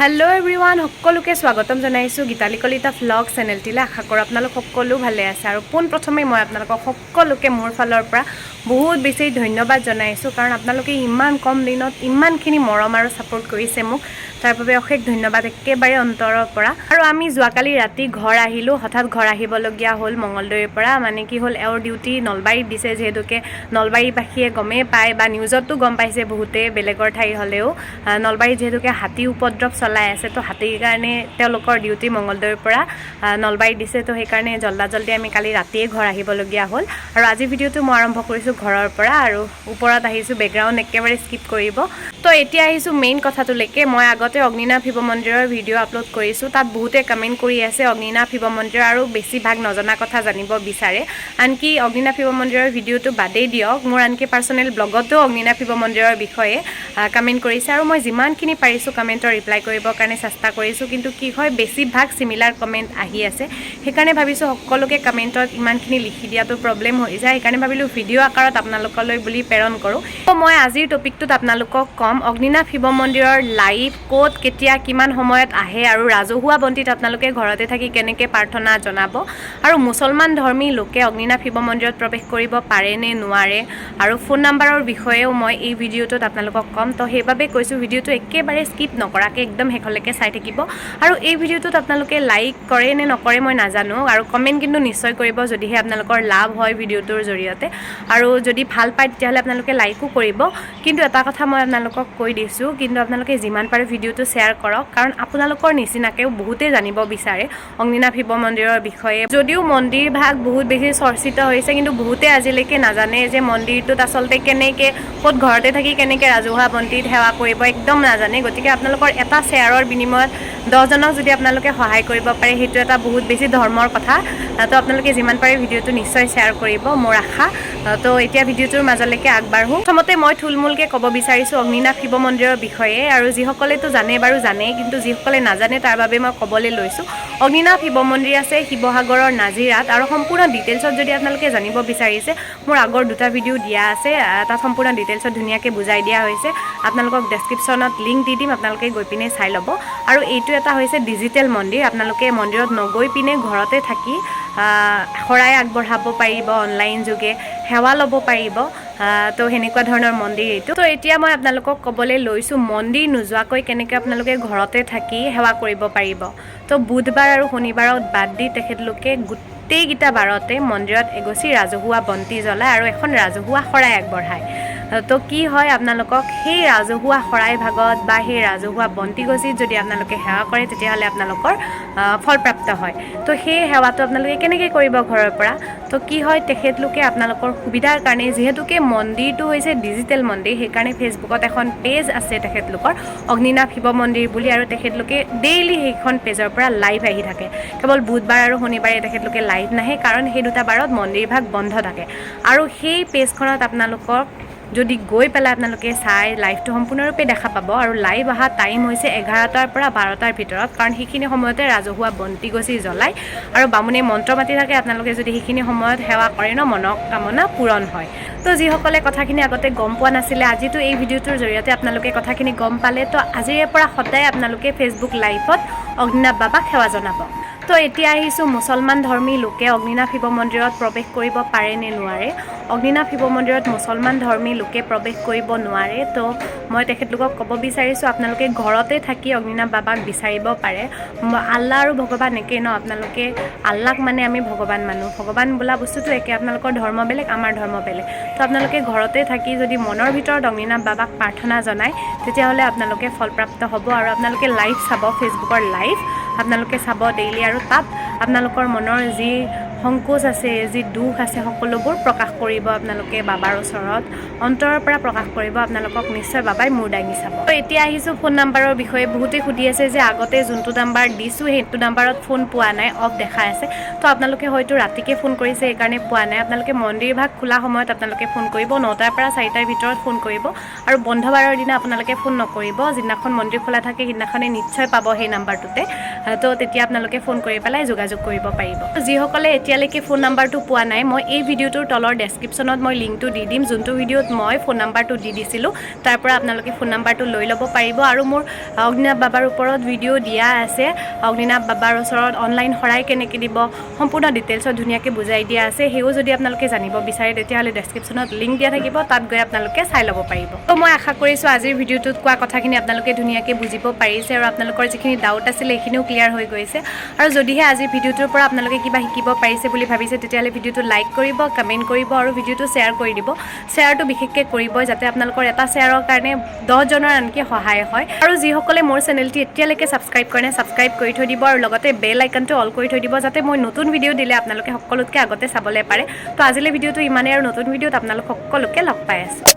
Hello' everyone, সকলোকে স্বাগতম জনাইছোঁ গীতালি কলিতা ভ্লগ চেনেলটিলৈ। আশা কৰোঁ আপোনালোক সকলো ভালে আছে। আৰু পোনপ্ৰথমে মই আপোনালোকক সকলোকে মোৰ ফালৰ পৰা বহুত বেছি ধন্যবাদ জনাইছোঁ, কাৰণ আপোনালোকে ইমান কম দিনত ইমানখিনি মৰম আৰু ছাপোৰ্ট কৰিছে মোক, তাৰ বাবে অশেষ ধন্যবাদ একেবাৰে অন্তৰৰ পৰা। আৰু আমি যোৱাকালি ৰাতি ঘৰ আহিলোঁ। হঠাৎ ঘৰ আহিবলগীয়া হ'ল মঙলদৈৰ পৰা। মানে কি হ'ল, এওঁৰ ডিউটি নলবাৰীত দিছে, যিহেতুকে নলবাৰীবাসীয়ে গমেই পায় বা নিউজতো গম পাইছে বহুতেই, বেলেগৰ ঠাইৰ হ'লেও নলবাৰীত যিহেতুকে হাতী উপদ্ৰৱ চলাই আছে, তো হাতীৰ কাৰণে তেওঁলোকৰ ডিউটি মঙলদৈৰ পৰা নলবাৰীত দিছে। তো সেইকাৰণে জল্দা জল্দি আমি কালি ৰাতিয়ে ঘৰ আহিবলগীয়া হ'ল। আৰু আজি ভিডিঅ'টো মই আৰম্ভ কৰিছোঁ ঘৰৰ পৰা আৰু ওপৰত আহিছোঁ। বেকগ্ৰাউণ্ড একেবাৰে স্কিপ কৰিব। তো এতিয়া আহিছোঁ মেইন কথাটোলৈকে। মই আগতে অগ্নিনাভ শিৱ মন্দিৰৰ ভিডিঅ' আপলোড কৰিছোঁ। তাত বহুতে কমেণ্ট কৰি আছে অগ্নিনাভ শিৱ মন্দিৰ আৰু বেছিভাগ নজনা কথা জানিব বিচাৰে। আনকি অগ্নিনাভ শিৱ মন্দিৰৰ ভিডিঅ'টো বাদেই দিয়ক, মোৰ আনকি পাৰ্চনেল ব্লগতো অগ্নিনাভ শিৱ মন্দিৰৰ বিষয়ে কমেণ্ট কৰিছে। আৰু মই যিমানখিনি পাৰিছোঁ কমেণ্টৰ ৰিপ্লাই কৰিবৰ কাৰণে চেষ্টা কৰিছোঁ। কিন্তু কি হয়, বেছিভাগ চিমিলাৰ কমেণ্ট আহি আছে। সেইকাৰণে ভাবিছোঁ সকলোকে কমেণ্টত ইমানখিনি লিখি দিয়াটো প্ৰব্লেম হৈ যায়। সেইকাৰণে ভাবিলোঁ ভিডিঅ' আকাৰত আপোনালোকলৈ বুলি প্ৰেৰণ কৰোঁ। তো মই আজিৰ টপিকটোত আপোনালোকক ক'ম অগ্নিনাভ শিৱ মন্দিৰৰ লাইভ ক'ত, কেতিয়া, কিমান সময়ত আহে আৰু ৰাজহুৱা বন্তিত আপোনালোকে ঘৰতে থাকি কেনেকৈ প্ৰাৰ্থনা জনাব আৰু মুছলমান ধৰ্মী লোকে অগ্নিনাভ শিৱ মন্দিৰত প্ৰৱেশ কৰিব পাৰে নে নোৱাৰে আৰু ফোন নাম্বাৰৰ বিষয়েও মই এই ভিডিঅ'টোত আপোনালোকক ক'ম। তো সেইবাবে কৈছোঁ, ভিডিঅ'টো একেবাৰে স্কিপ নকৰাকৈ একদম শেষলৈকে চাই থাকিব। আৰু এই ভিডিঅ'টোত আপোনালোকে লাইক কৰে নে নকৰে মই নাজানো, আৰু কমেণ্ট কিন্তু নিশ্চয় কৰিব যদিহে আপোনালোকৰ লাভ হয় ভিডিঅ'টোৰ জৰিয়তে। আৰু যদি ভাল পায়, তেতিয়াহ'লে আপোনালোকে লাইকো কৰিব। কিন্তু এটা কথা মই আপোনালোকক কৈ দিছোঁ, কিন্তু আপোনালোকে যিমান পাৰে ভিডিঅ'টো শ্বেয়াৰ কৰক, কাৰণ আপোনালোকৰ নিচিনাকেও বহুতেই জানিব বিচাৰে অগ্নিনাভ শিৱ মন্দিৰৰ বিষয়ে। যদিও মন্দিৰ ভাগ বহুত বেছি চৰ্চিত হৈছে, কিন্তু বহুতে আজিলৈকে নাজানে যে মন্দিৰটোত আচলতে কেনেকৈ, ক'ত, ঘৰতে থাকি কেনেকৈ ৰাজহুৱা বন্তিত সেৱা কৰিব, একদম নাজানে। গতিকে আপোনালোকৰ এটা শ্বেয়াৰৰ বিনিময়ত 10জনক যদি আপোনালোকে সহায় কৰিব পাৰে, সেইটো এটা বহুত বেছি ধৰ্মৰ কথা। তো আপোনালোকে যিমান পাৰে ভিডিঅ'টো নিশ্চয় শ্বেয়াৰ কৰিব, মোৰ আশা। তো এতিয়া ভিডিঅ'টোৰ মাজলৈকে আগবাঢ়ো। প্ৰথমতে মই থুলমূলকৈ ক'ব বিচাৰিছোঁ অগ্নিনাভ শিৱ মন্দিৰৰ বিষয়ে। আৰু যিসকলেতো জানে বাৰু জানে, কিন্তু যিসকলে নাজানে তাৰ বাবে মই ক'বলৈ লৈছোঁ। অগ্নিনাভ শিৱ মন্দিৰ আছে শিৱসাগৰৰ নাজিৰাত। আৰু সম্পূৰ্ণ ডিটেইলছত যদি আপোনালোকে জানিব বিচাৰিছে, মোৰ আগৰ দুটা ভিডিঅ' দিয়া আছে। তাত সম্পূৰ্ণ ডিটেইলছত ধুনীয়াকৈ বুজাই দিয়া হৈছে। আপোনালোকক ডেছক্ৰিপশ্যনত লিংক দি দিম, আপোনালোকে গৈ পিনে চাই ল'ব। আৰু এইটো এটা হৈছে ডিজিটেল মন্দিৰ। আপোনালোকে মন্দিৰত নগৈ পিনে ঘৰতে থাকি শৰাই আগবঢ়াব পাৰিব, অনলাইন যোগে সেৱা ল'ব পাৰিব। তো সেনেকুৱা ধৰণৰ মন্দিৰ এইটো। তো এতিয়া মই আপোনালোকক ক'বলৈ লৈছোঁ মন্দিৰ নোযোৱাকৈ কেনেকৈ আপোনালোকে ঘৰতে থাকি সেৱা কৰিব পাৰিব। তো বুধবাৰ আৰু শনিবাৰত বাদ দি তেখেতলোকে গোটেইকেইটা বাৰতে মন্দিৰত এগছি ৰাজহুৱা বন্তি জ্বলায় আৰু এখন ৰাজহুৱা শৰাই আগবঢ়ায়। তো কি হয়, আপোনালোকক সেই ৰাজহুৱা শৰাই ভাগত বা সেই ৰাজহুৱা বন্তিগছিত যদি আপোনালোকে সেৱা কৰে, তেতিয়াহ'লে আপোনালোকৰ ফলপ্ৰাপ্ত হয়। তো সেই সেৱাটো আপোনালোকে কেনেকৈ কৰিব ঘৰৰ পৰা? তো কি হয়, তেখেতলোকে আপোনালোকৰ সুবিধাৰ কাৰণে, যিহেতুকে মন্দিৰটো হৈছে ডিজিটেল মন্দিৰ, সেইকাৰণে ফেচবুকত এখন পেজ আছে তেখেতলোকৰ, অগ্নিনাভ শিৱ মন্দিৰ বুলি। আৰু তেখেতলোকে ডেইলি সেইখন পেজৰ পৰা লাইভ আহি থাকে। কেৱল বুধবাৰ আৰু শনিবাৰে তেখেতলোকে লাইভ নাহে, কাৰণ সেই দুটা বাৰত মন্দিৰভাগ বন্ধ থাকে। আৰু সেই পেজখনত আপোনালোকক যদি গৈ পেলাই আপোনালোকে চাই, লাইভটো সম্পূৰ্ণৰূপে দেখা পাব। আৰু লাইভ অহা টাইম হৈছে 11টাৰ পৰা 12টাৰ ভিতৰত, কাৰণ সেইখিনি সময়তে ৰাজহুৱা বন্তিগছি জ্বলায় আৰু বামুণে মন্ত্ৰ মাতি থাকে। আপোনালোকে যদি সেইখিনি সময়ত সেৱা কৰে ন, মনকামনা পূৰণ হয়। তো যিসকলে কথাখিনি আগতে গম পোৱা নাছিলে, আজিতো এই ভিডিঅ'টোৰ জৰিয়তে আপোনালোকে কথাখিনি গম পালে। তো আজিৰে পৰা সদায় আপোনালোকে ফেচবুক লাইভত অগ্নিনাভ বাবাক সেৱা জনাব। তো এতিয়া আহিছোঁ মুছলমান ধৰ্মী লোকে অগ্নিনাভ শিৱ মন্দিৰত প্ৰৱেশ কৰিব পাৰে নে নোৱাৰে। অগ্নিনাভ শিৱ মন্দিৰত মুছলমান ধৰ্মী লোকে প্ৰৱেশ কৰিব নোৱাৰে। তো মই তেখেতলোকক ক'ব বিচাৰিছোঁ, আপোনালোকে ঘৰতে থাকি অগ্নিনাভ বাবাক বিচাৰিব পাৰে। আল্লাহ আৰু ভগৱান একেই ন। আপোনালোকে আল্লাক মানে আমি ভগৱান মানো। ভগৱান বোলা বস্তুটো একে। আপোনালোকৰ ধৰ্ম বেলেগ, আমাৰ ধৰ্ম বেলেগ। তো আপোনালোকে ঘৰতে থাকি যদি মনৰ ভিতৰত অগ্নিনাভ বাবাক প্ৰাৰ্থনা জনায়, তেতিয়াহ'লে আপোনালোকে ফলপ্ৰাপ্ত হ'ব। আৰু আপোনালোকে লাইভ চাব, ফেচবুকৰ লাইভ আপোনালোকে চাব ডেইলি। আৰু তাত আপোনালোকৰ মনৰ যি সংকোচ আছে, যি দুখ আছে, সকলোবোৰ প্ৰকাশ কৰিব আপোনালোকে বাবাৰ ওচৰত, অন্তৰৰ পৰা প্ৰকাশ কৰিব। আপোনালোকক নিশ্চয় বাবাই মূৰ দাঙি চাব। তো এতিয়া আহিছোঁ ফোন নাম্বাৰৰ বিষয়ে। বহুতে সুধি আছে যে আগতে যোনটো নাম্বাৰ দিছোঁ, সেইটো নাম্বাৰত ফোন পোৱা নাই, অফ দেখাই আছে। তো আপোনালোকে হয়তো ৰাতিকে ফোন কৰিছে, সেইকাৰণে পোৱা নাই। আপোনালোকে মন্দিৰ ভাগ খোলা সময়ত আপোনালোকে ফোন কৰিব, 9টাৰ পৰা 4টাৰ ভিতৰত ফোন কৰিব। আৰু বন্ধ বাৰৰ দিনা আপোনালোকে ফোন নকৰিব। যিদিনাখন মন্দিৰ খোলা থাকে, সিদিনাখনে নিশ্চয় পাব সেই নাম্বাৰটোতে। তো তেতিয়া আপোনালোকে ফোন কৰি পেলাই যোগাযোগ কৰিব পাৰিব। যিসকলে এতিয়ালৈকে এতিয়ালৈকে ফোন নাম্বাৰটো পোৱা নাই, মই এই ভিডিঅ'টোৰ তলৰ ডেছক্ৰিপশ্যনত মই লিংকটো দি দিম, যোনটো ভিডিঅ'ত মই ফোন নাম্বাৰটো দি দিছিলোঁ, তাৰ পৰা আপোনালোকে ফোন নাম্বাৰটো লৈ ল'ব পাৰিব। আৰু মোৰ অগ্নিনাভ বাবাৰ ওপৰত ভিডিঅ' দিয়া আছে, অগ্নিনাভ বাবাৰ ওচৰত অনলাইন শৰাই কেনেকৈ দিব সম্পূৰ্ণ ডিটেইলছত ধুনীয়াকৈ বুজাই দিয়া আছে। সেও যদি আপোনালোকে জানিব বিচাৰে, তেতিয়াহ'লে ডেছক্ৰিপশ্যনত লিংক দিয়া থাকিব, তাত গৈ আপোনালোকে চাই ল'ব পাৰিব। তো মই আশা কৰিছোঁ, আজিৰ ভিডিঅ'টোত কোৱা কথাখিনি আপোনালোকে ধুনীয়াকৈ বুজিব পাৰিছে আৰু আপোনালোকৰ যিখিনি ডাউট আছিলে, সেইখিনিও ক্লিয়াৰ হৈ গৈছে। আৰু যদিহে আজিৰ ভিডিঅ'টোৰ পৰা আপোনালোকে কিবা শিকিব পাৰিছে বুলি ভাবিছে, তেতিয়াহ'লে ভিডিঅ'টো লাইক কৰিব, কমেণ্ট কৰিব আৰু ভিডিঅ'টো শ্বেয়াৰ কৰি দিব। শ্বেয়াৰটো বিশেষকৈ কৰিবই, যাতে আপোনালোকৰ এটা শ্বেয়াৰৰ কাৰণে 10জনৰ আনকি সহায় হয়। আৰু যিসকলে মোৰ চেনেলটি এতিয়ালৈকে ছাবস্ক্ৰাইব কৰে নাই, ছাবস্ক্ৰাইব কৰি থৈ দিব আৰু লগতে বেল আইকনটো অল কৰি থৈ দিব, যাতে মই নতুন ভিডিঅ' দিলে আপোনালোকে সকলোতকৈ আগতে চাবলৈ পাৰে। তো আজিলৈ ভিডিঅ'টো ইমানেই আৰু নতুন ভিডিঅ'ত আপোনালোক সকলোকে লগ পাই আছোঁ।